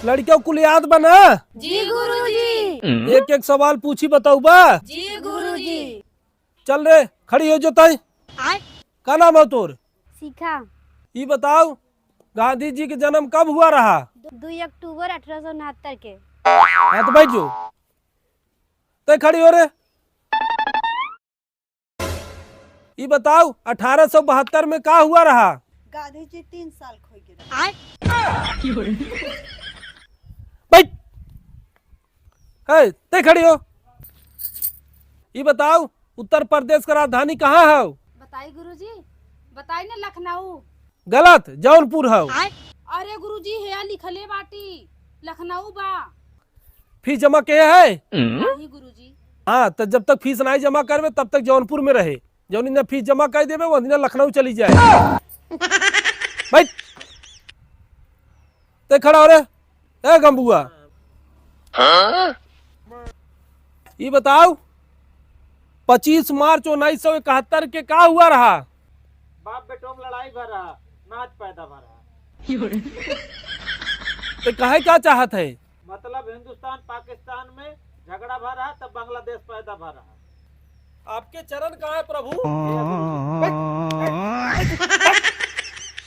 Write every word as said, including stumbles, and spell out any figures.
लड़िका कुल याद बा ना? जी गुरुजी। एक एक सवाल पूछी, बतउबा? जी गुरुजी। चल रे, खड़ी हो जो तई। आय। का नाम है तोर? शिखा। ई बताओ, गांधी जी के जन्म कब हुआ रहा? दो अक्टूबर अठारह सौ उनहत्तर के। हाँ, तो बैठ जो। तय खड़ी हो रे। ई बताओ, अठारह सौ बहत्तर में का हुआ रहा? गांधी जी तीन साल खोई गए रहे। बैठ। है, तय खड़ी हो। ई बताओ, उत्तर प्रदेश का राजधानी कहाँ है? बताई गुरुजी, बताई ना, लखनऊ। गलत, जौनपुर है। अरे गुरुजी, हेया लिखले बाटी, लखनऊ बा। फीस जमा के है? नहीं गुरुजी। हाँ, तो जब तक फीस नहीं जमा करबे, तब तक जौनपुर में रहे। जौन दिन फीस जमा कर देबे, वह दिन लखनऊ चली जाए। बैठ। ते खड़ा हो रे। ए गंबुआ। हाँ? ई बताओ, पच्चीस मार्च उन्नीस सौ इकहत्तर के का हुआ रहा? बाप बेटों में लड़ाई भर रहा, नाच पैदा भर रहा। ते कहे का चाहत है? मतलब हिंदुस्तान पाकिस्तान में झगड़ा भर रहा, तब बांग्लादेश पैदा भर रहा। आपके चरण कहाँ है प्रभु?